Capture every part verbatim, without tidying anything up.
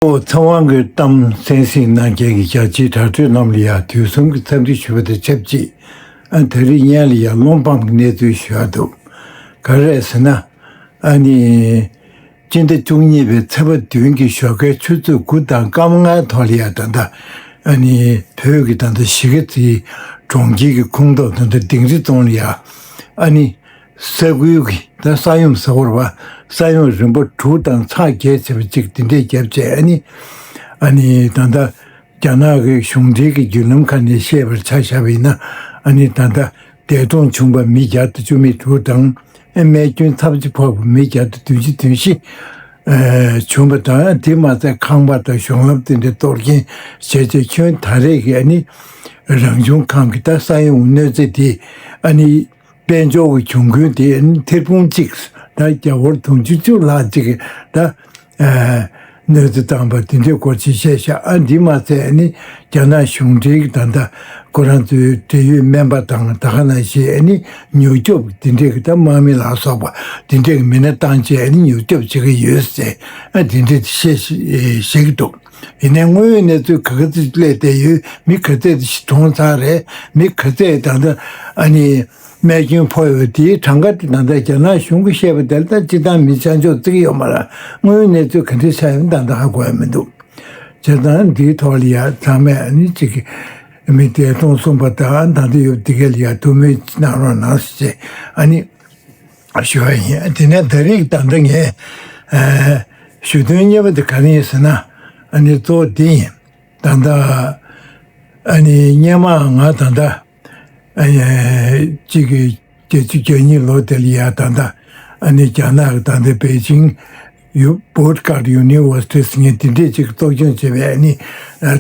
ཨོ་ཚེ་དབང་གི་གཏམ་གསན་གཟིགས་གནང་མཁན་གྱི་རྒྱ་ཆེའི་དྲ་གྲོགས་རྣམས་ལ་ཡང་དུས་གསུམ་གྱི་འཚམས་འདྲི་ཞུ་བ་དང་ཆབས་ཅིག་ཨ་ད་རེས་སྔོན་ལ་ཡང་བློ་ཕམ་གྱི་གནས་ཚུལ་ཞུ་ཡ་འདུག་ག་རེ་རེད་ཟེར་ན། ཨ་ནི། སྤྱི་ཟླ་བཅུ་གཉིས་པའི་ཚེས་པ་བདུན་གྱི་ཞོགས་ཀའི་ཆུ་ཚོད་དགུ་དང་སྐར་མ་ལྔའི་ཐོག་ལ་ཡང་ད་ལྟ། ཨ་ནི། བོད་ཀྱི་ད་ལྟ་གཞིས་ཀ་རྩེའི་གྲོང་ཁྱེར་གྱི་ཁོངས་གཏོགས་ད་ལྟ་དིང་རི་རྫོང་ལ་ཡང་། ཨ་ནི། ས་ཁུལ་གྱི་ད་ས་ཡོམ་ཟེར་བ་རེད་པ། ས་ཡོམ་རིམ་པ་དྲུག་དང་ཚེག་བརྒྱད་བྱས་པ་གཅིག་དེ་འདྲས་བརྒྱབ་བྱས་ཨ་ནི། ཨ་ནི་ད་ལྟ་རྒྱ་ནག་གི་གཞུང་འབྲེལ་གྱི་བརྒྱུད་ལམ་ཁག་ནས་བཤད་པར་ཆ་བཞག་པ་ཡིན་ན། ཨ་ནི་ད་ལྟ་འདས་གྲོངས་བྱུང་བ་མི་བརྒྱ་དང་བཅུ་མེད་དྲུག་དང་། ཨ་རྨས་སྐྱོན་ཚབས་ཆེ་ཕོག་པ་མི་བརྒྱ་དང་བདུན་ཅུ་དོན་བཞི། ཨ་བྱུང་བ་དང་། དེ་མ་ཚད་ཁང་པ་དང་གཞུང་ལམ་དེ་འདྲ་གཏོར་སྐྱོན་བྱས་བྱས་ཁྱོན་ད་རེས་ཀྱི་ཨ་ནི་རང་བྱུང་ཁམས་ཀྱི་ད་ས་ཡོམ་གནོད་འཚེ་དེ་ཨ་ནི། དཔལ་འབྱོར་གྱི་གྱོང་གུན་དེ་ཐེར་འབུམ་གཅིག་ད་རྒྱ་བོར་དུང་ཕྱུར་བཅུ་ལྷག་ཅིག་གི་ད་ཨ་གནོད་འཚེ་བཏང་པ་དེ་འདྲའི་སྐོར་ཅིག་བཤད་ཤག་ཨ་འདི་མ་ཚད་ནི་རྒྱ་ནག་གཞུང་འབྲེལ་གྱི་ད་ལྟ་ཁོ་རང་ཚོའི་འབྲེལ་ཡོད་སྨན་པ་དང་ད་ག་ནང་བཞིན་ཨ་ནི་མྱུར་སྐྱོབ་དེ་འདྲའི་གི་ད་དམག་མི་ལ་སོགས་པ་དེ་འདྲའི་གི་མི་སྣ་བཏང་བྱས་ཨ་ནི་མྱུར་སྐྱོབ་བྱེད་ཀྱི་ཡོད་ཟེར་ཨ་དེ་འདྲའི་བཤད་བཤད་ཀྱི་འདུག་ཡིན་ནའི་དངོས་ཡོད་གནས་ཚུལ་ག་ག་ཚོད་སླེབས་བསྡད་ཡོད། མི་ག་ཚད་ཅིག་གྲོངས་ཚར་རེད། མི་ག་ཚད་ད་ལྟ་ཨ་ནི་རྨས་སྐྱོན་ཕོག་ཡོད། དེའི་གྲངས་ཀ་དེ་ད་ལྟ་རྒྱ་ནག་གཞུང་གིས་བཤད་པ་དེ་ལ་ད་སྤྱིར་བཏང་མི་ཆ་འཇོག་བརྩི་གི་ཡོད་མ་རེད། དངོས་ཡོད་གནས་ཚུལ་ག་འདྲ་ཆགས་ཡོད་ད་ལྟ་ཧ་གོ་ཡ་མི་འདུག་བྱས་ཙང་འདིའི་ཐོག་ལ་ཡ་ཚང་མས་ཨ་ནི་གཅིག་གི་མི་འདས་གྲོངས་སོང་བ་དང་ད་ལྟ་ཡོད་འདི་ག་ལ་ཡ་ཐུགས་སྨོན་གནང་རོགས་གནང་ཟེར་ཨ་ནི་ཞུ་བ་ཡིན། དེ་ནས་ད་རེས་ད་ལྟ་ངས་ཨ་ཞུ་དོན་གཉིས་པ་དེ་ག་རེ་ཡིན་ཟེར་ན། ཨ་ནི་གཙོ་བོ་འདི་ཡིན། ད་ལྟ་ཨ་ནི་སྔོན་མ་ང་ད་ལྟ་ཨ་ནི་གཅིག་གི་བརྒྱད་ཅུ་གྱ་གཉིས་ལོ་དེ་ལ་ཡ་ད་ལྟ་ཨ་ནི་རྒྱ་ནག་གི་ད་ལྟ་པེ་ཅིང་ཡུ་Boycott University ཟེར་མཁན་དེ་འདྲས་ཅིག་གཙོ་སྐྱོང་བྱས་པའི་ཨ་ནི་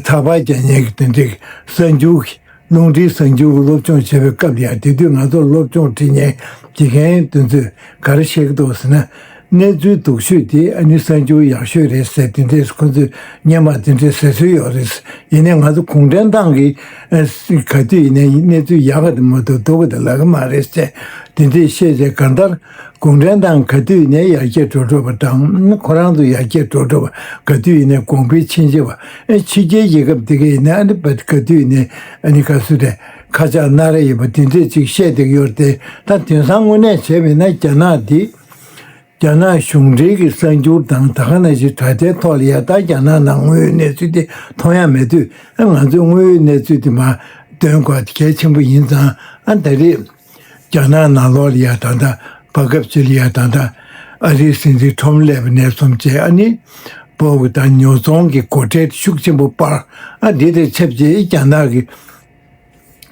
ཚགས་པར་རྒྱག་མཁན་གྱི་དེ་འདྲས་གསར་འགྱུར་གྱི་རླུང་འཕྲིན་གསར་འགྱུར་སློབ་སྦྱོང་བྱེད་པའི་སྐབས་ལ་ཡང་དེ་དུས་ང་ཚོར་སློབ་སྦྱོང་ཁྲིད་མཁན་དགེ་རྒན་དེ་ཚོས་ག་རེ་བཤད་ཀྱི་འདུག་ཟེར་ན། གནས་ཚུལ་སྡུག་ཤོས་དེ་ཨ་ནི་གསར་འགྱུར་ཡག་ཤོས་རེད་ཟེར། དེ་འདྲས་ཁོ་ཚོས་སྔོན་མ་དེ་འདྲས་ཟེར་སྲོལ་ཡོད་རེད། ཡིན་ནའི་ང་ཚོ་གུང་ཁྲན་ཏང་གིས་ཨ་ག་དུས་ཡིན་ནའི་གནས་ཚུལ་ཡག་ག་དེ་མ་གཏོགས་སྡུག་ག་དེ་ལབ་ཀྱི་མ་རེད་ཟེར། དེ་འདྲས་བཤད་བྱས་གང་ལྟར་གུང་ཁྲན་ཏང་ག་དུས་ཡིན་ནའི་ཡར་རྒྱས་འགྲོ་འགྲོ་བ་དང་ཁོ་རང་ཚོ་ཡར་རྒྱས་འགྲོ་འགྲོ་བ། ག་དུས་ཡིན་ནའི་གོང་འཕེལ་ཕྱིན་ཆེ་བ། ཨེ་ཕྱི་རྒྱལ་རྒྱལ་ཁབ་དེ་ག་ཡིན་ནའི་ཨ་ནི་བ་ག་དུས་ཡིན་ནའི་ཨ་ནི་ག་སུ་རེད། ཁ་ཆག་སྣ་རལ་ཡོད་པ་དེ་འདྲས་ཅིག་བཤད་བསྡད་ཀྱི་ཡོད་རེད་དེ། ད་དེང་སང་དངོས་གནས་བྱས་པ་ཡིན་ན་རྒྱ་ནག་འདི་རྒྱ་ནག་གཞུང་འབྲེལ་གྱི་གསར་འགྱུར་དང་ད་ག་ནང་བཞིན་དྲ་རྒྱའི་ཐོག་ལ་ཡ་ད་རྒྱ་ནག་ནང་དངོས་ཡོད་གནས་ཚུལ་དེ་མཐོང་ཡ་མེད་དུས་ཨ་ང་ཚོས་དངོས་ཡོད་གནས་ཚུལ་དེ་མར་འདོན་དགོས་གལ་ཆེན་པོ་ཡིན་ཙང་ཨ་ད་རེས། རྒྱ་ནག་ནང་ལོགས་ལ་ཡ་ད་ལྟ་བར་སྐབས་ཅིག་ལ་ཡ་ད་ལྟ་ཨ་རིའི་སྲིད་འཛིན་ཁྲོམ་སླེབས་པ་ནས་བཟུང་བྱས་ཨ་ནི་བོད་ཀྱི་ད་ཉོ་ཚོང་གི་སྒོ་ཁྲལ་ཤུགས་ཆེན་པོ་སྤར། ཨ་འདི་དང་ཆབས་ཅིག་རྒྱ་ནག་གི་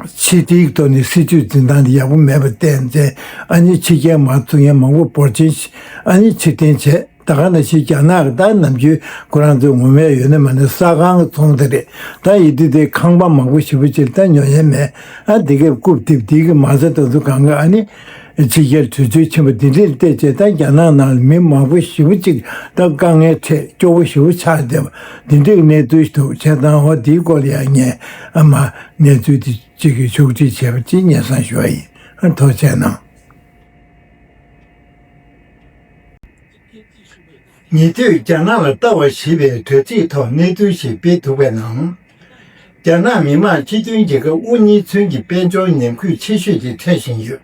ཕྱི་དྲིལ་གྱི་ཐོག་ནས་སྲིད་ཇུས་འཛིན་སྟངས་དེ་ཡག་པོ་མེད་པ་བསྟན་བྱས་ཨ་ནི་ཕྱི་རྒྱལ་མར་བཙུགས་མཁན་མང་པོ་འབོར་ཆེན་ཞིག་ཨ་ནི་ཕྱིར་འཐེན་བྱས། ད་ག་ནང་བཞིན་རྒྱ་ནག་གི་ད་ནམ་རྒྱུན་ཁོ་རང་ཚོའི་ངོ་མས་ཡོད་ན་མེད་ན་ས་ཁང་གི་ཚོང་དེ་རེད། ད་ཡིན་དུས་དེ་ཁང་པ་མང་པོ་ཞེ་པོ་ཅིག་ད་ཉོ་ཡས་མེད། ཨ་དེ་གས་རྐུབ་རྡིབ་དེ་གི་མ་རྩ་ད་དུང་གང་ག་ཨ་ནི་ཕྱི་རྒྱལ་དུས་ཚོད་ཕྱིན་པ་དེ་འདྲས་བལྟས་བྱས་ད་རྒྱ་ནག་ནང་ལ་མི་མང་པོ་ཞེ་པོ་ཅིག་ད་དཀའ་ངལ་འཕྲད་སྐྱོ་བོ་ཞེ་པོ་ཆགས་བསྡད་པ་དེ་འདྲས་གི་གནས་ཚུལ་ཞིག་འདུག་བྱས་ཙང་འོ་དེའི་སྐོར་ལ་ཡང་ངས་ཨ་མ་གནས་ཚུལ་དེ་གཅིག་གི་ཕྱོགས་སྒྲིག་བྱས་པ་ཅིག་སྙན་སེང་ཞུ་བ་ཡིན། ཨ་ཐུགས་རྗེ་གནང་། ཉེ་དུས་རྒྱ་ནག་ལ་ལྟ་བ་ཞེས་པའི་དྲ་ཚིགས་ཐོག་གནས་ཚུལ་ཞིག་སྤེལ་འདུག་པའི་ནང་། རྒྱ་ནག་མི་དམངས་སྤྱི་མཐུན་རྒྱལ་ཁབ་དབུ་བརྙེས་ཚུན་གྱི་དཔལ་འབྱོར་ཉམས་རྒུད་ཆེ་ཤོས་དེ་འཕྲད་བཞིན་ཡོད།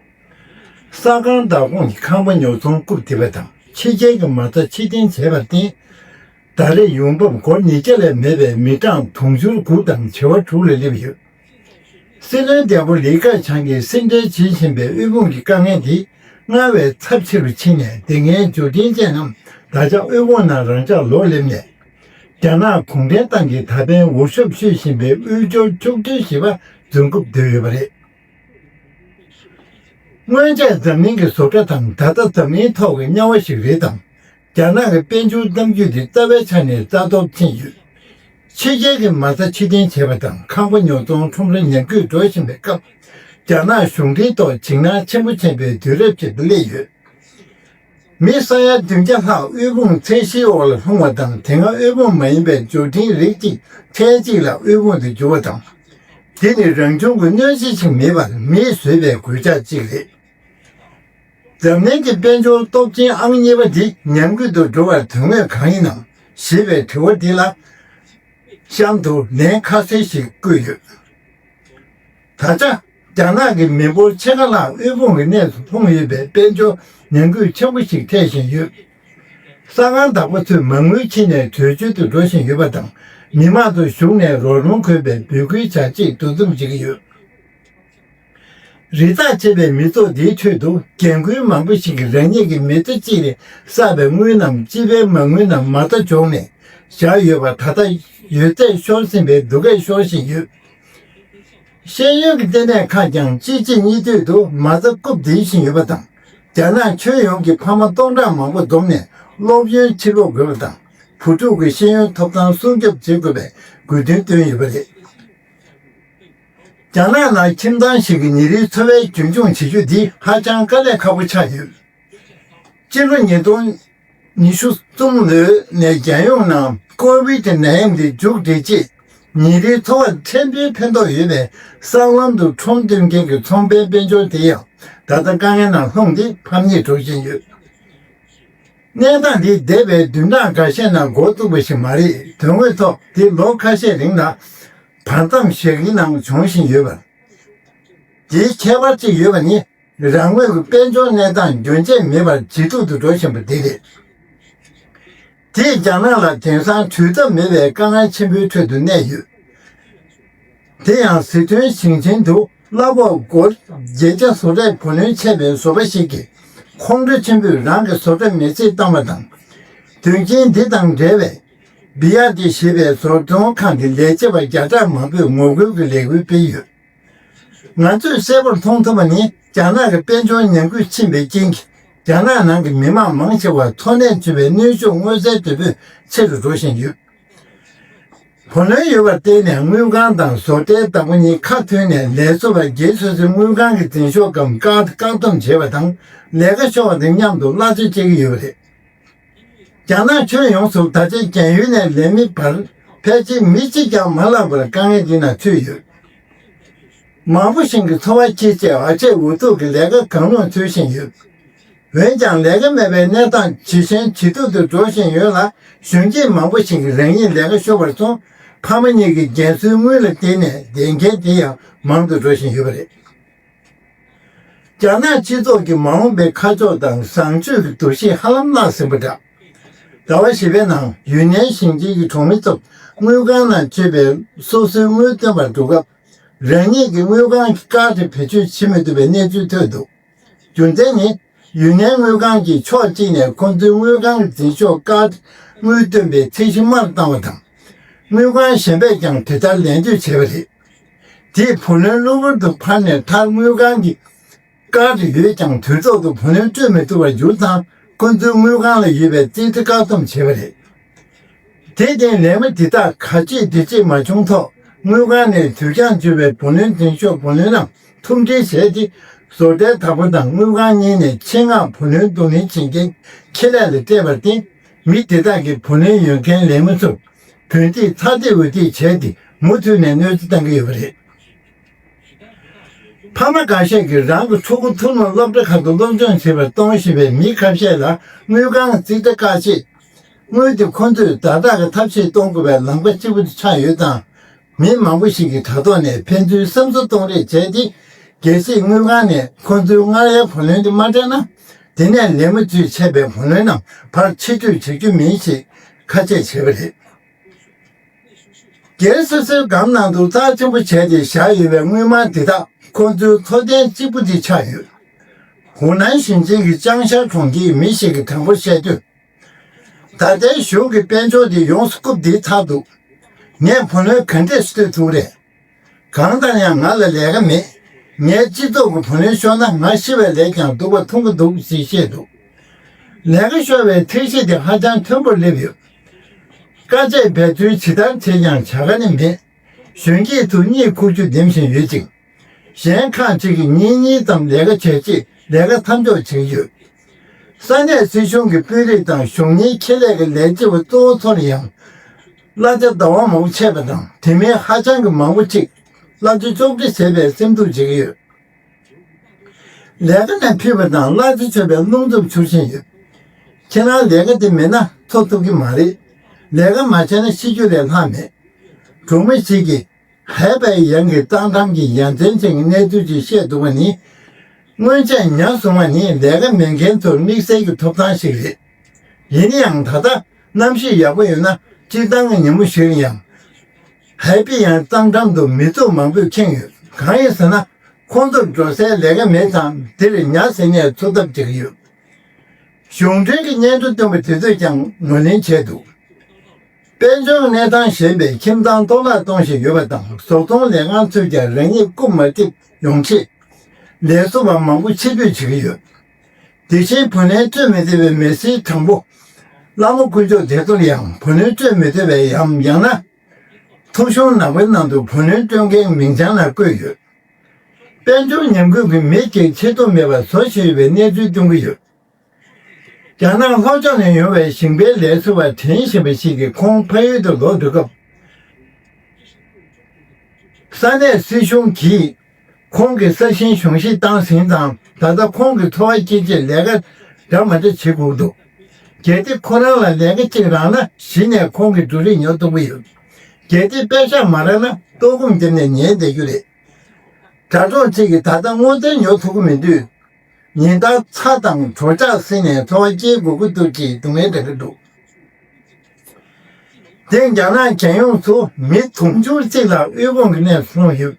ས་ཁང་བདག་ཁོངས་ཀྱི་ཁང་པ་ཉོ་ཚོང་རྐུབ་རྡིབ་པ་དང་ཕྱི་རྒྱལ་གྱི་མ་རྩ་ཕྱིར་འཐེན་བྱས་པར་བརྟེན། ད་རེས་ཡོང་འབབ་སྒོར་ཉིས་བརྒྱ་ལས་མེད་པའི་མི་གྲངས་དུང་ཕྱུར་དགུ་དང་བྱེ་བ་དྲུག་ལ་སླེབས་ཡོད། སྲིད་བློན་བདེ་པོ་ལི་ཁེ་ཆང་གིས་སེམས་ཁྲལ་བྱེད་བཞིན་པའི་དབུལ་ཕོངས་ཀྱི་དཀའ་ངལ་འདི་སྔར་བས་ཚབས་ཆེ་རུ་ཕྱིན་ནས་སྡུག་བསྔལ་འབྱོར་འབྲིང་ཅན་རྣམས་ད་ཆ་དབུལ་ཕོངས་ནང་རང་འཇགས་ལོག་སླེབས་ནས། རྒྱ་ནག་གུང་ཁྲན་ཏང་གིས་ད་ཕན་འུར་ཤོབ་ཤོད་བཞིན་པའི་དབུལ་སྐྱོར་ཕྱུག་འགྲིལ་ཞེས་པ་འཛིན་རྒྱུར་འདོད་ཡོད་པ་རེད། སྔོན་ཆད་འཛམ་གླིང་གི་བཟོ་གྲྭ་དང་ད་ལྟ་འཛམ་གླིང་ཐོག་གི་དམྱལ་བ་ཞིག་རེད་དམ། རྒྱ་ནག་གི་དཔལ་འབྱོར་གཏམ་རྒྱུད་དེ་རྩ་བའི་ཆ་ནས་རྩ་སྟོབས་ཕྱིན་ཡོད། ཕྱི་རྒྱལ་གྱི་མ་རྩ་ཕྱིར་འཐེན་བྱས་པ་དང་ཁང་པ་ཉོ་ཚོང་ཁྲོམ་ར་ཉམས་རྒུད་འགྲོ་བཞིན་པའི་སྐབས། རྒྱ་ནག་གཞུང་འབྲེལ་ཐོག་འཇིགས་སྣང་ཆེན་པོ་ཕྱིན་པའི་དུས་རབས་ཅིག་ཏུ་སླེབས་ཡོད། མི་ས་ཡ་བདུན་བརྒྱ་ལྷག་དབུལ་ཕོངས་ཚད་གཞིའི་འོག་ལ་ལྷུང་བ་དང་དེ་སྔ་དབུལ་ཕོངས་མ་ཡིན་པའི་འབྱོར་འབྲིང་རིགས་གཅིག་ཐེངས་གཅིག་ལ་དབུལ་ཕོངས་དུ་གྱུར་བ་དང་། དེ་ནི་རང་བྱུང་གི་གནོད་གཞི་ཞིག་མིན་པར་མིས་བཟོས་པའི་གོད་ཆག་ཅིག་རེད། འཛམ་གླིང་གི་དཔལ་འབྱོར་སྟོབས་ཆེན་ཨང་གཉིས་པ་འདི་ཉམས་རྒུད་དུ་འགྲོ་བར་དོན་དངོས་གང་ཡིན་ནམ། ཞེས་པའི་དྲི་བ་འདི་ལ་གཤམ་དུ་ལན་ཁ་གསལ་ཞིག་བཀོད་ཡོད། ད་ཆ་རྒྱ་ནག་གི་མི་འབོར་ཕྱེད་ཀ་ལྷག་དབུལ་ཕོངས་ཀྱི་གནས་སུ་ལྷུང་ཡོད་པའི་དཔལ་འབྱོར་ཉམས་རྒུད་ཆེན་པོ་ཞིག་འཕྲད་བཞིན་ཡོད། ས་ཁང་བདག་པོ་ཚོས་མ་དངུལ་ཁྱེར་ནས་བྲོས་བྱོལ་དུ་འགྲོ་བཞིན་ཡོད་པ་དང་། མི་མང་ཚོ་གཞུང་ནས་རོགས་རམ་དགོས་པའི་འབོད་སྐུལ་བྱ་ཆེད་འདུ་འཛོམས་བྱེད་ཀྱི་ཡོད། རི་དྭགས་བྱེད་པའི་མི་ཚོགས་འདིའི་ཁྲོད་དུ་རྒན་རྒོན་མང་པོ་ཞིག་གིས་རང་ཉིད་ཀྱི་མི་ཚེ་གཅིག་ལ་བསགས་པའི་དངུལ་རྣམས་སྤྱི་པའི་མ་དངུལ་རྣམས་མ་རྩ་འཇོག་ནས་བཞག་ཡོད་པ། ད་ལྟ་ཡོད་ཚད་ཤོར་ཟིན་པའི་སྡུག་སྐད་ཤོར་བཞིན་ཡོད། ཤེས་ཡོན་གྱི་ལྟེ་གནས་ཁག་ཀྱང་གཅིག་རྗེས་གཉིས་མཐུད་དུ་མ་རྩ་རྐུབ་རྡེག་བཞིན་ཡོད་པ་དང་། རྒྱ་ནག་ཁྱོན་ཡོངས་ཀྱི་ཕ་མ་སྟོང་ཕྲག་མང་པོ་འཛོམས་ནས་སློབ་ཡོན་ཕྱིར་སློག་དགོས་པ་དང་། བུ་ཕྲུག་གི་ཤེས་ཡོན་ཐོབ་ཐང་སྲུང་སྐྱོབ་བྱེད་དགོས་པའི་དགོས་འདུན་བཏོན་ཡོད་པ་རེད། རྒྱ་ནག་ནང་ཁྱིམ་ཚང་ཞིག་གི་ཉིན་རེའི་འཚོ་བའི་རྒྱུན་སྐྱོང་བྱེད་རྒྱུ་འདི་ཧ་ཅང་དཀའ་ལས་ཁག་པོ་ཆགས་ཡོད། སྤྱི་ལོ་ཉིས་སྟོང་ཉི་ཤུ་གསུམ་ལོ་ནས་རྒྱལ་ཡོངས་ནང་ཀོ་བིད་ནད་ཡམས་འདི་མཇུག་བསྒྲིལ་རྗེས། ཉིན་རེའི་འཚོ་བར་ཕྲན་བུའི་ཕན་ཐོགས་ཡོད་པའི་སྲང་ལམ་དུ་ཁྲོམ་སྟོན་མཁན་གྱི་ཚོང་པའི་དཔལ་འབྱོར་དེ་ཡང་ད་ལྟ་དཀའ་ངལ་ནང་ལྷུང་སྟེ་ཕམ་ཉེས་འགྲོ་བཞིན་ཡོད། གནས་སྟངས་འདི་འདས་པའི་བདུན་ཕྲག་འགའ་ཤས་ནང་འགོ་བཙུགས་པ་ཞིག་མ་རེད། དོན་དངོས་ཐོག་འདི་ལོ་ཁ་ཤས་རིང་ལ་བར་མཚམས་བཞག་གི་ནང་བྱུང་བཞིན་ཡོད་པ། དེའི་ཁྱད་པར་གཅིག་ཡོད་པ་ནི། རང་ངོས་ཀྱི་དཔལ་འབྱོར་གནས་སྟངས་རྒྱུན་ཆད་མེད་པར་ཇེ་སྡུག་ཏུ་འགྲོ་བཞིན་པ་འདི་རེད། དེས་རྒྱ་ནག་ལ་དེང་སང་དུས་སྟབས་མེད་པའི་དཀའ་ངལ་ཆེན་པོའི་ཁྲོད་དུ་གནས་ཡོད། དེ་ཡང་ཟི་ཁྲོན་ཞིང་ཆེན་དུ་གླ་ཕོགས་སྒོར་བརྒྱད་བརྒྱ་བཟོ་གྲྭའི་བུ་ལོན་ཆད་པའི་བཟོ་པ་ཞིག་གིས་ཁོང་ཁྲོ་ཆེན་པོས་རང་གི་བཟོ་གྲྭ་མེ་བསྲེགས་བཏང་བ་དང་། དོན་རྐྱེན་འདི་དང་འབྲེལ་བའི་བི་ཡ་ཏི་ཞེས་པའི་བཟོ་ཚོང་ཁང་གི་ལས་བྱེད་པ་བརྒྱ་ཕྲག་མང་པོས་ངོ་རྒོལ་གྱི་ལས་འགུལ་སྤེལ་ཡོད། ང་ཚོས་གསལ་པོར་མཐོང་ཐུབ་པ་ནི། རྒྱ་ནག་གི་དཔལ་འབྱོར་ཉམས་རྒུད་ཕྱིན་པའི་རྐྱེན་གྱིས། རྒྱ་ནག་ནང་གི་མི་མང་མང་ཆེ་བར་འཚོ་གནས་བྱེད་པའི་གནོན་ཤུགས་མངོན་གསལ་དོད་པོས་ཆེ་རུ་འགྲོ་བཞིན་ཡོད། བུ་ལོན་ཡོད་པར་བརྟེན་ནས་དངུལ་ཁང་དང་བཟོ་གྲྭའི་བདག་པོ་གཉིས་ཁ་མཐུན་ནས་ལས་བཟོ་བ་སྒེར་སོ་སོའི་དངུལ་ཁང་གི་འཛིན་ཤོག་སྒམ་བཀག་བཀག་སྡོམ་བྱས་པ་དང་། ལས་ཀ་ཤོར་བ་དང་མཉམ་དུ་གླ་ཆ་སྤྲད་ཀྱི་ཡོད་པ་རེད། རྒྱ་ནག་ཁྱོན་ཡོངས་སུ་ད་ཆ་རྒན་ཡོལ་ནས་ལས་མེད་པར་ཕལ་ཆེར་མི་གཅིག་ཀྱང་མ་ལྷག་པར་དཀའ་ངལ་འདི་ན་ཚུད་ཡོད། མང་པོ་ཞིག་གི་འཚོ་བ་སྐྱེལ་ཆེད་ཨ་ཆད་འུ་ཐུག་གི་ལས་ཀ་གང་རུང་འཚོལ་བཞིན་ཡོད། འོན་ཀྱང་ལས་ཀ་མེད་པའི་གནས་སྟངས་ཇེ་ཞན་ཇེ་སྡུག་ཏུ་འགྲོ་བཞིན་ཡོད་ལ། གཞོན་སྐྱེས་མང་པོ་ཞིག་གིས་རང་ཉིད་ལས་ཀ་ཤོར་བར་སོང་། ཕ་མ་གཉིས་ཀྱི་རྒན་གསོའི་དངུལ་ལ་བརྟེན་ནས་བསྡད་མཁན་དེ་ཡང་མང་དུ་འགྲོ་བཞིན་ཡོད་པ་རེད། རྒྱ་ནག་སྤྱི་ཚོགས་ཀྱི་མ་འོངས་པའི་ཁ་ཕྱོགས་དང་བཟང་སྤྱོད་ཀྱི་འདུ་ཤེས་ཧ་ལམ་བརླག་ཟིན་པ་འདྲ། ཟླ་བ་བཞི་པའི་ནང་ཡུན་ནན་ཞིང་ཆེན་གྱི་གྲོང་མི་ཚོ་དངུལ་ཁང་ནང་ཚུད་པའི་སོ་སོའི་དངུལ་བཏོན་པར་འགྲོ་སྐབས། རང་ཉིད་ཀྱི་དངུལ་ཁང་གི་ཀར་ཏེ་བེད་སྤྱོད་བྱེད་མི་ཐུབ་པའི་གནས་ཚུལ་ཐོན་འདུག་རྒྱུ་མཚན་ནི། ཡུན་ནན་དངུལ་ཁང་གིས་ཕྱོགས་གཅིག་ནས་ཁོང་ཚོའི་དངུལ་ཁང་གི་འཛིན་ཤོག་ཀར་དངུལ་བཏོན་པའི་ཚད་གཞི་དམའ་རུ་བཏང་བ་དང་། དངུལ་ཁང་གཞན་པས་ཀྱང་དེ་ལྟར་ལད་ཟློས་བྱས་པ་རེད། དེས་བུ་ལོན་གློ་བུར་དུ་འཕར་ནས། མཐར་དངུལ་ཁང་གི་ཀར་ཡོད་ཀྱང་དུས་ཐོག་ཏུ་བུ་ལོན་སྤྲོད་མི་ཐུབ་པར་གྱུར་ཙང་། ཁོ་ཚོའི་དངུལ་ཁང་ལ་ཡོད་པའི་རྩིས་ཁྲ་བཀག་སྡོམ་བྱས་པ་རེད། དེར་བརྟེན་ལས་མི་འདི་དག་ག་ཅིག་འདི་ཅིག་མ་བྱུང་ཐོག་དངུལ་ཁང་ནས་དུས་འགྱངས་བྱུང་བའི་བུ་ལོན་འཛིན་ཤོག་བུ་ལོན་རྣམས་ཐུམ་སྒྲིལ་བྱས་ཏེ། བཟོ་གྲྭའི་བདག་པོ་དང་དངུལ་ཁང་གཉིས་ནས་ཆེད་མངགས་བུ་ལོན་བསྡུ་ལེན་བྱེད་མཁན་ཁེ་ལས་ལ་སྤྲད་པར་བརྟེན། མི་དེ་དག་གིས་བུ་ལོན་ཡོད་མཁན་ལས་མི་ཚོར་བོད་འདེད་ཚ་འདེད་འུར་འདེད་བྱས་ཏེ། མུ་མཐུད་ནས་གནོད་འཚེ་བཏང་གི་ཡོད་པ་རེད། ཕ་མ་འགའ་ཤས་ཀྱིས་རང་གི་ཕྲུ་གུ་ཐུགས་སྨོན་སློབ་གྲྭ་ཁག་ཏུ་སློབ་སྦྱོང་བྱེད་པར་གཏོང་བཞིན་པའི་མི་ཁ་ཤས་ལ་དངུལ་ཁང་རྩིས་ཁྲ་བཀག་ཆེད། དངུལ་དེ་ཁོ་ཚོས་བརྡ་རྟགས་ཀྱི་ཐབས་ཤེས་གཏོང་དགོས་པའི་ལམ་ཁ་གཅིག་པུ་དེ་ཆགས་ཡོད་ཙང་། མི་མང་པོ་ཞིག་གིས་དྲ་ཐོག་ནས་ཕན་ཚུན་བསམ་ཚུལ་གཏོང་རེས་བྱས་ཏེ། གལ་སྲིད་དངུལ་ཁང་ནས་ཁོ་ཚོའི་སྔར་ཡའི་བུ་ལོན་དེ་མ་སྤྲད་ན། དེ་ནས་ལས་མི་ཚོས་ཆད་པའི་བུ་ལོན་རྣམས་ཕར་ཕྱིར་སྤྲོད་བྱ་རྒྱུ་མིན་ཞེས་ཁ་ཆད་བྱས་པ་རེད། སྒེར་སོ་སོའི་སྒམ་ནང་དུ་རྩ་ཆེན་པོ་བྱས་ཏེ་བཞག་ཡོད་པའི་དངུལ་སྨར་འདི་དག་ཁོ་ཚོའི་འཚོ་རྟེན་གཅིག་པུ་དེ་ཆགས་ཡོད། ཧུའུ་ནན་ཞིང་ཆེན་གྱི་ཅང་ཤར་གྲོང་ཁྱེར་མི་ཞིག་གིས་དྲང་པོར་བཤད་དུས། ད་ལྟའི་གཞུང་གི་དཔལ་འབྱོར་འདི་ཡོངས་སུ་རྐུབ་བརྡེགས་ཚར་འདུག་ངས་བུ་ལོན་ག་འདྲས་སྤྲོད་ཐུབ་རེད། གང་ལྟར་ཡང་ང་ལ་ལས་ཀ་མེད། ངའི་སྤྱི་ཚོགས་ཀྱི་བུ་ལོན་ཤོར་ན་ང་ཤི་བའི་ལས་ཀྱང་སྡུག་པ་མཐོང་གི་འདུག་ཅེས་བཤད་འདུག་ལས་ཀ་ཤོར་བའི་ཐབས་ཤེས་དེ་ཧ་ཅང་མཐོན་པོར་སླེབས་ཡོད། དཀའ་སྤྱད་འབད་བརྩོན་ཇི་ལྟར་བྱས་ཀྱང་བྱ་དགའ་ནི་མེད། གཞོན་སྐྱེས་ཚོ་གཉིད་ཁུག་རྒྱུ་འདེམས་བཞིན་ཡོད་ཅིང་། གཞན་ཁག་ཅིག་གིས་ཉིན་གཉིས་ཙམ་ལས་ཀ་བྱས་རྗེས་ལས་ཀ་མཚམས་འཇོག་བྱེད་ཀྱི་ཡོད། ས་གནས་སྲིད་གཞུང་གི་དཔོན་རིགས་དང་གཞུང་གཉེར་ཁེ་ལས་ཀྱི་ལས་བྱེད་པ་གཙོ་བོ་ཚོར་ཡང་། གླ་ཆ་ཟླ་བ་མང་པོ་ཆད་པ་དང་། དེ་མིན་ཧ་ཅང་གི་མང་པོ་ཅིག་གླ་ཆ་གཅོག་འཕྲི་བྱས་པའི་སེམས་སྡུག་བྱེད་ཀྱི་ཡོད། ལས་ཀ་ནས་ཕུད་པ་དང་གླ་ཆ་ཆོད་པའི་རླུང་འཚུབ་འཕྱུར་བཞིན་ཡོད། ཁྱེད་རང་ལས་ཀ་དེ་མེད་ན་འཚོ་ཐུབ་ཀྱི་མ་རེད། ལས་ཀ་མ་བྱས་ན་ཤི་རྒྱུ་ལས་ལྷག་མེད། གྲོང་མི་ཞིག་གིས་ཧའེ་པའེ་ཡང་གི་ཏང་ཀྲང་གི་ཡ་མཚན་ཅན་གྱི་གནས་ཚུལ་ཅིག་བཤད་འདུག་པ་ནི། སྔོན་ཆད་ཉར་སོང་བ་ནི་ལས་ཀ་མེད་མཁན་ཚོར་དམིགས་བསལ་གྱི་ཐོབ་ཐང་ཞིག་རེད། ཡིན་ན་ཡང་ད་ལྟ་གནམ་གཤིས་ཡག་པོ་ཡོད་ན་སྤྱིར་བཏང་གི་ཉིན་མོ་ཞིག་ལ་ཡང་། ཧའེ་པའེ་ཡང་ཏང་ཀྲང་དུ་མི་ཚོགས་མང་པོས་ཁེངས་ཡོད། གང་ཡིན་ཟེར་ན། ཁོང་ཚོར་འགྲོ་སའི་ལས་ཀ་མེད་ཙང་འདིར་ཉ་ཟེར་ནས་འཚོ་ཐབས་བྱེད་ཀྱི་ཡོད། གཞུང་འབྲེལ་གྱི་སྙན་ཐོ་བཏོན་པ་དེ་ཚོས་ཀྱང་ངོས་ལེན་བྱས་འདུག་དཔལ་འབྱོར་གནས་སྟངས་ཞན་པའི་ཁྱིམ་ཚང་གཏོར་བརླག་གཏོང་བཞིན་ཡོད་པ་དང་བཟོ་ཚོང་ལས་ཁང་ཚོས་ཀྱང་རང་ཉིད་རྐུབ་མ་རྡེབ་ཡོང་ཆེད། ལས་བཟོ་བ་མང་པོ་ཕྱིར་འབུད་བྱེད་ཀྱི་ཡོད། དེ་བཞིན་བུ་ལོན་སྤྲོད་མི་བདེ་བའི་མི་སེར་དྲང་པོ། བླ་མ་དཀོན་མཆོག་དེ་ཚོ་ལ་ཡང་བུ་ལོན་སྤྲོད་མི་བདེ་བའི་ཡང་ཡང་ན། ཐོ་གཞུང་ནག་པོའི་ནང་དུ་བུ་ལོན་སྤྲོད་མཁན་མིང་བྱང་ལ་བཀོད་ཡོད། དཔལ་འབྱོར་ཉམས་རྒུད་ཀྱིས་མི་གཅིག་ཆེད་དུ་མེད་པར་བཟོ་བཞིན་ཡོད་པའི་གནས་ཚུལ་སྟོན་གྱི་ཡོད། རྒྱ་ནག་ལྷོ་ཕྱོགས་ནས་ཡོང་བའི་ཞིང་པའི་ལས་བཟོ་བ་དྲན་ཞིང་པ་ཞིག་གིས་ཁོང་ཕ་ཡུལ་དུ་ལོག་འགྲོ་སྐབས། ས་གནས་སྲིད་གཞུང་གིས་ཁོང་གི་ས་ཞིང་གཞུང་བཞེས་བཏང་ཟིན་ཙང་ད་ལྟ་ཁོང་གི་འཚོ་བ་སྐྱེལ་ཆེད་ལས་ཀ་འདྲ་མ་འདྲ་བྱེད་དགོས་འདུག་གལ་ཏེ་ཁོ་རང་ལ་ལས་ཀ་གཅིག་རག་ན་གཞི་ནས་ཁོང་གི་འབྲུ་རིགས་ཉོ་ཐུབ་ཀྱི་ཡོད། གལ་ཏེ་པད་ཤག་མ་རག་ན་ལྟོགས་སྐོམ་བརྒྱབ་ནས་ཉལ་བསྡད་རྒྱུ་རེད། དྲ་གྲོགས་གཅིག་གིས་ད་ལྟ་སྔོ་ཚལ་ཉོ་ཐུབ་ཀྱི་མི་འདུག་ཉིན་ལྟར་ཚྭ་དང་གྲོ་ལྕགས་བསྲེས་ནས་འཚོ་བ་སྐྱེལ་དགོས་ཀྱི་འདུག་ཅེས་སྡུག་བསྔལ་འགྲོ་གི་འདུག་དེང་རྒྱ་ནག་རྒྱལ་ཡོངས་སུ་མི་དུང་ཕྱུར་གཅིག་ལ་དབུལ་ཕོངས་ཀྱི་གནས་སུ་ལྷུང་ཡོད།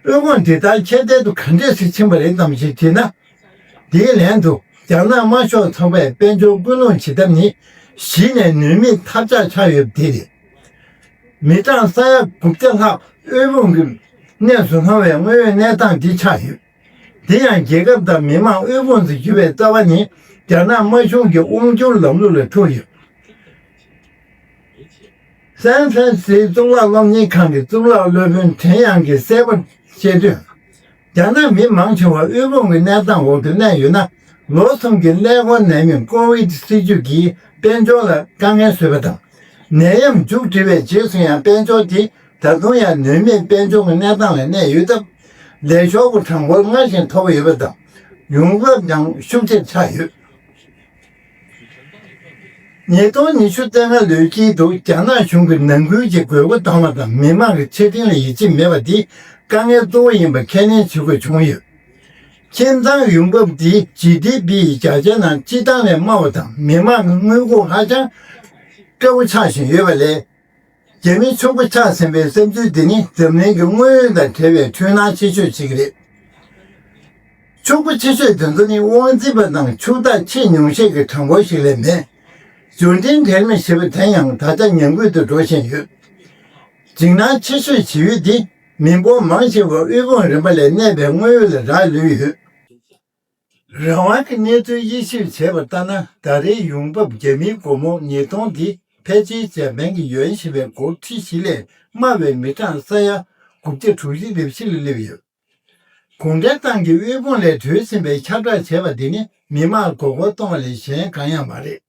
དབུལ་ཕོངས་འདི་ལྟར་ཁྱབ་གདལ་དུ་ག་འདྲས་སེ་ཕྱིན་པ་རེད་དམ་ཞེས་དྲིས་ན། དེའི་ལན་དུ་རྒྱ་ནག་དམར་ཤོག་ཚོགས་པས་དཔལ་འབྱོར་སྐུལ་སློང་བྱེད་ཐབས་ནི་གཞི་ནས་ནུས་མེད་ཐབས་ཆག་ཆགས་ཡོད་པ་དེ་རེད། མི་གྲངས་ས་ཡ་དགུ་བརྒྱ་ལྷག་དབུལ་ཕོངས་ཀྱི་གནས་སུ་ལྷུང་བའི་དངོས་ཡོད་གནས་སྟངས་འདི་ཆགས་ཡོད། དེ་ཡང་རྒྱལ་ཁབ་དང་མི་དམངས་དབུལ་ཕོངས་སུ་གྱུར་བའི་རྩ་བ་ནི་རྒྱ་ནག་དམར་གཞུང་གི་དབང་སྒྱུར་ལམ་ལུགས་ལ་ཐུག་ཡོད། སན་ཧྥ་རན་སིའི་གཙུག་ལག་སློབ་གཉེར་ཁང་གི་གཙུག་ལག་སློབ་དཔོན་ཁྲེན་ཡང་གིས་གསལ་པོར་བཤད་དོན། རྒྱ་ནག་མི་མང་ཆེ་བ་དབུལ་ཕོངས་ཀྱི་གནས་སྟངས་འོག་ཏུ་གནས་ཡོད་ན། ལོ་གསུམ་གྱི་ཀླད་ཀོར་ནད་སྨན་ཀོ་ཝིད་སྲིད་ཇུས་ཀྱིས་དཔལ་འབྱོར་ལ་དཀའ་ངལ་བཟོས་པ་དང་། ནད་ཡམས་མཇུག་སྒྲིལ་བའི་རྗེས་སུ་ཡང་དཔལ་འབྱོར་དེ་ད་དུང་ཡང་ནུས་མེད་དཔལ་འབྱོར་གྱི་གནས་སྟངས་ལ་གནས་ཡོད་སྟབས། ལས་ཤོར་བ་གྲངས་འབོར་སྔར་བཞིན་མཐོ་པོ་ཡོད་པ་དང་། ཡོང་འབབ་ཀྱང་ཤུགས་ཆེར་ཆག་ཡོད། ཉིས་སྟོང་ཉི་ཤུ་རྩ་ལྔ་ལོའི་དཀྱིལ་དུ་རྒྱ་ནག་གཞུང་གིས་ནང་ཁུལ་གྱི་དགོས་མཁོ་བཏང་བ་དང་མི་མང་གི་ཆ་འཕྲིན་ལ་ཡིད་ཆེས་མེད་པ་འདི་དཀའ་ངལ་གཙོ་བོ་ཡིན་པ་ཁས་ལེན་བྱེད་དགོས་བྱུང་ཡོད། ཁྱིམ་ཚང་ཡོང་འབབ་འདི་ཇི་ཌི་པི་ཡི་བརྒྱ་ཆའི་ནང་སྤྱིར་བཏང་ལས་དམའ་བ་དང་མི་མང་གི་དངུལ་ཁུག་ཧ་ཅང་སྐྱ་བོ་ཆགས་བཞིན་ཡོད་པ་ལས། རྒྱ་མི་ཕྱུག་པོ་ཆགས་ཟིན་པའི་བསམ་ཚུལ་འདི་ནི་འཛམ་གླིང་གི་དངོས་ཡོད་དང་བྲལ་བའི་འཁྲུལ་སྣང་ཆེ་ཤོས་ཤིག་རེད། ཕྱུག་པོ་ཆེ་ཤོས་དེ་ཚོ་ནི་དབང་འཛིན་པ་དང་ཕྱུག་བདག་ཆེས་ཉུང་ཤས་ཀྱི་གྲངས་འབོར་ཞིག་ལས་མེད། འབྱོར་འབྲིང་འབྲེལ་མི་ཞེས་པ་དེ་ཡང་ད་ཆ་ཉམས་རྒུད་དུ་འགྲོ་བཞིན་ཡོད། འཇིགས་སྣང་ཆེ་ཤོས་བྱེད་ཡུལ་འདི་མི་འབོར་མང་ཆེ་བ་དབུལ་ཕོངས་རིམ་པ་ལས་གནས་པའི་དངོས་ཡོད་ལ་རག་ལུས་ཡོད། རང་དབང་གི་གནས་ཚུལ་དབྱེ་ཞིབ་བྱས་པ་ལྟར་ན། ད་རེས་ཡོང་འབབ་རྒྱ་མིའི་སྒོར་མོ་ཉིས་སྟོང་འདི་ཕལ་ཆེར་འཇར་པན་གྱི་ཡུའན་ཞེས་པའི་སྒོར་ཁྲི་བཞི་ལས་དམའ་བའི་མི་གྲངས་ས་ཡ་དགུ་བརྒྱ་དྲུག་ཅུ་ལེབ་བཞི་ལ་སླེབས་ཡོད། གུང་ཁྲན་ཏང་གིས་དབུལ་ཕོངས་ལས་གྲོལ་ཟིན་པའི་ཁྱབ་བསྒྲགས་བྱས་པ་འདི་ནི་མི་དམངས་མགོ་སྐོར་གཏོང་བ་ལས་གཞན་གང་ཡང་མ་རེད།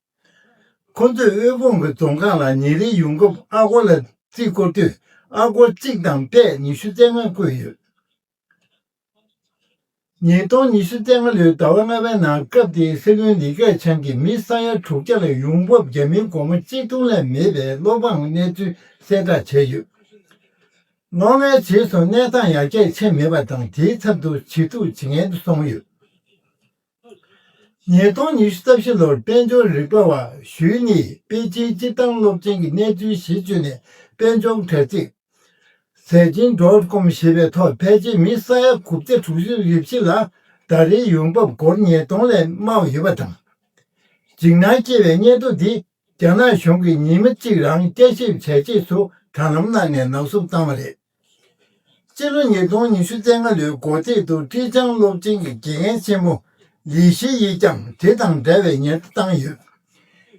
ཁོ་ཚོས་དབུལ་ཕོངས་ཀྱི་རྫོང་ཁག་ལ་ཉིན་རེའི་ཡོང་འབབ་ཨ་སྒོར་ལ་རྩིས་བསྐོར་དུས་ཨ་སྒོར་གཅིག་དང་པད་ཉི་ཤུ་རྩ་ལྔ་བཀོད་ཡོད། ཉིས་སྟོང་ཉི་ཤུ་རྩ་ལྔ་ལོའི་ཟླ་བ་ལྔ་པའི་ནང་སྐབས་དེའི་སྲིད་བློན་ལི་ཁེ་ཆང་གིས་མི་ས་ཡ་དྲུག་བརྒྱ་ལ་ཡོང་འབབ་རྒྱ་མིའི་སྒོར་མོ་གཅིག་སྟོང་ལས་མེད་པའི་བློ་ཕམ་གནས་ཚུལ་གསལ་བསྒྲགས་བྱས་ཡོད། ལོ་ལྔའི་རྗེས་སུ་གནས་སྟངས་ཡར་རྒྱས་ཕྱིན་མེད་པ་དང་། དེའི་ཚབ་ཏུ་ཇེ་སྡུག་ཇེ་ངན་དུ་སོང་ཡོད། ཉིས་སྟོང་ཉི་ཤུ་རྩ་བཞི་ལོར་དཔལ་འབྱོར་རིག་པ་བ་ཞུས་ནིས་པེ་ཅིན་སྤྱིར་བཏང་སློབ་ཆེན་གྱི་གནས་ཚུལ་གཞི་བཅོལ་ནས་དཔལ་འབྱོར་དྲ་ཚིགས། ཟས་སྦྱིན་ཌོཊ་ཀོམ་ཞེས་པའི་ཐོག་ཕལ་ཆེར་མི་ས་ཡ་དགུ་བརྒྱ་དྲུག་ཅུ་རེ་བཞི་ལ་ཟླ་རེའི་ཡོང་འབབ་སྒོར་ཉིས་སྟོང་ལས་དམའ་བ་ཡོད་པ་དང་། འཇིགས་སྣང་སྐྱེ་བའི་སྙན་ཐོ་འདི་རྒྱ་ནག་གཞུང་གིས་ཉི་མ་གཅིག་རང་བསྐྱར་ཞིབ་བྱས་རྗེས་སུ་དྲ་ལམ་ནང་ནས་ནག་བསུབ་བཏང་བ་རེད། སྤྱི་ལོ་ཉིས་སྟོང་ཉི་ཤུ་རྩ་ལྔ་ལོའི་འགོ་སྟོད་དུ་ཀྲི་ཅང་སློབ་ཆེན་གྱི་དགེ་རྒན་ཆེན་མོ་ལི་ཞི་ཡིས་ཀྱང་དེ་དང་འདྲ་བའི་སྙན་ཐོ་བཏང་ཡོད།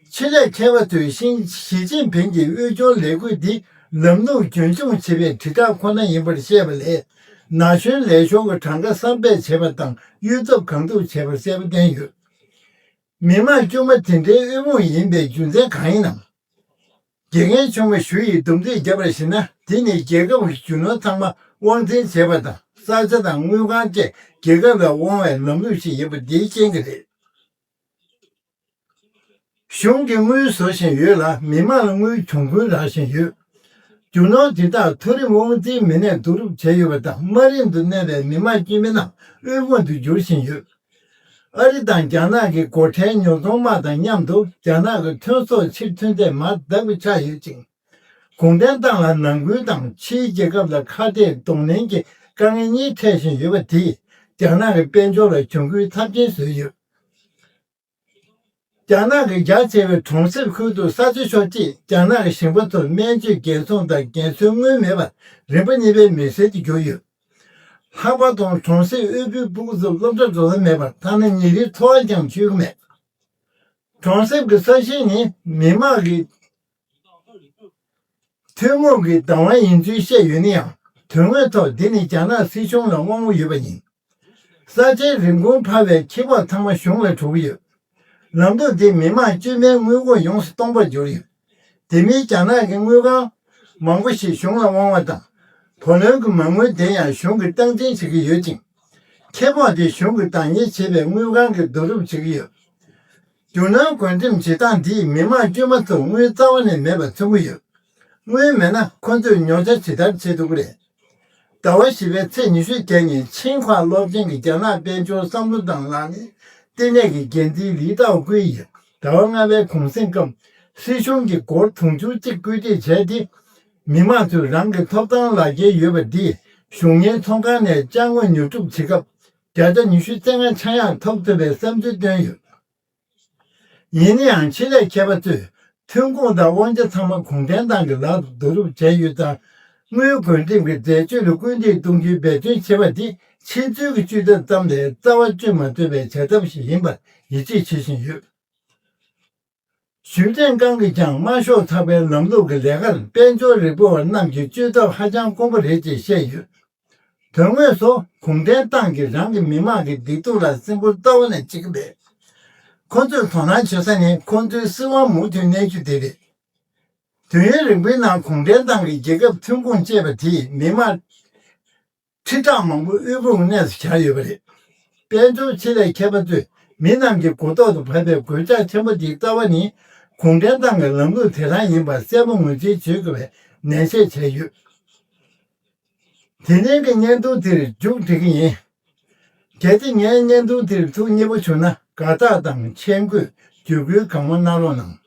ཆེད་ལས་མཁས་པ་ཚོས་ཞིང་ཞི་ཅིན་ཕིང་གི་དབུལ་སྐྱོར་ལས་འགུལ་འདི་ལམ་ལུགས་རྒྱུན་འཁྱོངས་བྱེད་པའི་དྲིལ་བསྒྲགས་ཁོ་ན་ཡིན་པར་བཤད་པ་ལས། ན་གཞོན་ལས་ཤོར་གྱི་གྲངས་ཀ་བསམ་པས་བྱས་པ་དང་གཡོལ་ཐབས་གང་ཐུབ་བྱས་པར་གསལ་པོ་བསྟན་ཡོད། མི་དམངས་དཀྱུས་མ་དེ་འདྲའི་དབུལ་མོངས་ཡིན་པའི་རྒྱུ་མཚན་གང་ཡིན་ནམ། དགེ་རྒན་ཆུང་མ་ཞུ་ཡིས་འདུམ་འགྲིག་བརྒྱབ་པར་གཞིགས་ན། དེ་ནི་རྒྱལ་ཁབ་ཀྱི་རྒྱུ་ནོར་ཚང་མ་དབང་འཛིན་བྱས་པ་དང་། ས་ཆ་དང་དངུལ་ཁང་བཅས་རྒྱལ་ཁབ་ལ་དབང་བའི་ལམ་ལུགས་ཤིག་ཡིན་པ་འདིས་རྐྱེན་གྱིས་རེད། གཞུང་གིས་དངུལ་བཟོ་བཞིན་ཡོད་ལ། མི་མང་ལ་དངུལ་གྱོང་གུན་རག་བཞིན་ཡོད། རྒྱུ་ནོར་འདི་དག་མཐོ་རིམ་དབང་འཛིན་མི་སྣས་བསྡུ་རུབ་བྱས་ཡོད་པ་དང་། དམའ་རིམ་དུ་གནས་པའི་མི་མང་དཀྱུས་མའི་ནང་དབུལ་ཕོངས་དུ་འགྱུར་བཞིན་ཡོད། ཨ་རི་དང་རྒྱ་ནག་གི་སྒོ་ཁྲལ་ཉོ་ཚོང་དམག་དང་མཉམ་དུ། རྒྱ་ནག་གི་ཐོན་ཟོག་ཕྱིར་ཐོན་ཚད་མར་ལྡབ་ཀྱིས་ཆག་ཡོད་ཅིང་། གུང་ཁྲན་ཏང་ལ་ནང་ཁུལ་དང་ཕྱིའི་རྒྱལ་ཁབ་ལ་ཁ་གཏད་གདོང་ལེན་གྱི་དཀའ་ངལ་གཉིས་འཕྲད་བཞིན་ཡོད་པ་དེས། རྒྱ་ནག་གི་དཔལ་འབྱོར་ལ་གྱོང་གུན་ཚབས་ཆེན་བཟོས་ཡོད། རྒྱ་ནག་གི་རྒྱ་ཆེ་བའི་གྲོང་གསེབ་ཁུལ་དུ་ས་ཆ་ཤོར་རྗེས། རྒྱ་ནག་གི་ཞིང་པ་ཚོར་སྨན་བཅོས་འགན་སྲུང་དང་རྒན་གསོའི་དངུལ་མེད་པར་རིམ་པ་གཉིས་པའི་མི་སེར་དུ་གྱུར་ཡོད། ལྷག་པར་དུ་གྲོང་གསེབ་དབུལ་པོའི་སྤུ་གུ་ཚོར་སློབ་གྲྭ་འགྲོ་ས་མེད་པར། ཐ་ན་ཉིན་རེའི་འཚོ་བ་ཀྱང་འཚོལ་གྱི་མེད། གྲོང་གསེབ་ཀྱི་ས་ཞིང་ནི་མི་དམངས་ཀྱི་ཐུན་མོང་གི་བདག་དབང་ཡིན་ཚུལ་བཤད་ཡོད་ན་ཡང་། དོན་དངོས་ཐོག་འདི་ནི་རྒྱ་ནག་སྲིད་གཞུང་ལ་དབང་བོ་ཡོད་པ་ཡིན། ས་ཆའི་རིན་གོང་འཕར་བའི་ཁེ་སྤོགས་ཚང་མ་གཞུང་ལ་འགྲོ་གི་ཡོད། ལམ་ལུགས་འདིས་མི་དམངས་དཀྱུས་མའི་དངུལ་ཁོག་ཡོངས་སུ་སྟོངས་པར་གྱུར་ཡོད། དེ་མིན་རྒྱ་ནག་གི་དངུལ་ཁང་མང་པོ་ཞིག་གཞུང་ལ་དབང་བ་དང་། བུ་ལོན་གྱི་མ་དངུལ་དེ་ཡང་གཞུང་གིས་སྟངས་འཛིན་བྱེད་ཀྱི་ཡོད་ཅིང་། ཁེ་སྤོགས་དེ་གཞུང་གིས་བདག་གཉེར་བྱེད་པའི་དངུལ་ཁང་གིས་བསྡུ་རུབ་བྱེད་ཀྱི་ཡོད། རྒྱུ་ནོར་བགོ་འགྲེམས་བྱེད་སྟངས་འདིས་མི་དམངས་དཀྱུས་མ་ཚོར་དངུལ་རྩ་བ་ནས་མེད་པར་མཚོན་གྱི་ཡོད། དངུལ་མེད་ན་ཁོ་ཚོས་ཉོ་ཆ་ཇི་ལྟར་བྱེད་ཐུབ་ཀྱི་རེད། ཟླ་བ་བཞི་པའི་ཚེས་ཉི་ཤུ་བརྒྱད་ཉིན་ཆིང་ཧྭ་སློབ་ཆེན་གྱི་རྒྱ་ནག་དཔལ་འབྱོར་བསམ་བློ་དང་ལག་ལེན་ལྟེ་གནས་ཀྱི་འགན་འཛིན་ལི་ཏའོ་ཀུའེ་ཡིས་ཟླ་བ་ལྔ་པའི་གུང་གསེང་སྐབས། སྲིད་གཞུང་གིས་སྒོར་དུང་ཕྱུར་གཅིག་བཀོད་སྒྲིག་བྱས་ཏེ། མི་དམངས་ཚོས་རང་གི་ཐོབ་ཐང་ལག་ཁྱེར་ཡོད་པ་འདིས་གཞུང་གཉེར་ཚོང་ཁང་ནས་ཅ་དངོས་ཉོ་སྒྲུབ་བྱེད་སྐབས། བརྒྱ་ཆ་ཉི་ཤུ་རྩ་ལྔ་ཆག་ཡང་ཐོབ་ཐུབ་པའི་བསམ་ཚུལ་བཏོན་ཡོད། ཡིན་ན་ཡང་། ཆེད་ལས་མཁས་པ་ཚོས་ཐོན་ཁུངས་དང་དབང་ཆ་ཚང་མ་གུང་ཁྲན་ཏང་གི་ལག་ཏུ་བསྡུ་རུབ་བྱས་ཡོད་ཙང་། དངུལ་བགོ་འགྲེམས་ཀྱི་འཛད་སྤྱོད་ལ་སྐུལ་འདེད་གཏོང་རྒྱུའི་འབད་བརྩོན་བྱེད་པ་འདི། ཕྱི་ཚུལ་གྱི་བཅོས་ཐབས་ཙམ་ལས་རྩ་བ་བཅོས་མ་ཐུབ་པའི་བྱ་ཐབས་ཤིག་ཡིན་པར་ཡིད་ཆེས་བྱེད་བཞིན་ཡོད། ཞུས་ཀྲེང་ཀང་གིས་ཀྱང་དམར་ཤོག་ཚགས་པའི་ལམ་ལུགས་ཀྱི་ལས་ཀར་དཔལ་འབྱོར་རིག་པ་བ་རྣམས་ཀྱི་བཅོས་ཐབས་ཧ་ཅང་དཀོན་པོ་རེད་ཅེས་བཤད་ཡོད། དོན་དངོས་སུ། གུང་ཁྲན་ཏང་གིས་རང་གི་མི་དམངས་ཀྱི་བདེ་སྡུག་ལ་སེམས་ཁུར་རྩ་བ་ནས་བྱེད་ཀྱི་མེད། ཁོ་ཚོས་དོ་སྣང་བྱེད་ས་ནི་ཁོ་ཚོའི་སྲིད་དབང་མུ་མཐུད་གནས་རྒྱུ་དེ་རེད། དུས་ཡུན་རིང་པོའི་ནང་གུང་ཁྲན་ཏང་གིས་རྒྱལ་ཁབ་ཐོན་ཁུངས་བཅད་པ་དེས་མི་དམངས་ཁྲི་ཕྲག་མང་པོ་དབུལ་ཕོངས་གནས་སུ་གྱར་ཡོད་པ་རེད། དཔལ་འབྱོར་ཆེད་ལས་མཁས་པ་ཚོས་མི་རྣམས་ཀྱི་མགོ་ཐོག་ཏུ་བབས་པའི་གོད་ཆག་ཆེན་པོ་འདིའི་རྩ་བ་ནི། གུང་ཁྲན་ཏང་གི་ལམ་ལུགས་དེ་རང་ཡིན་པ་གསལ་པོ་ངོས་འཛིན་བྱེད་དགོས་པའི་ནན་བཤད་བྱས་ཡོད། དེ་རིང་གི་བརྙན་ཐུང་འདིར་མཇུག་སྒྲིལ་གྱི་ཡིན། གལ་ཏེ་ངའི་བརྙན་ཐུང་འདིར་ཐུགས་མཉེས་པོ་བྱུང་ན། དགའ་རྟགས་དང་མཆན་བཀོད། བརྒྱུད་སྐུལ་གང་མང་གནང་རོགས་གནང་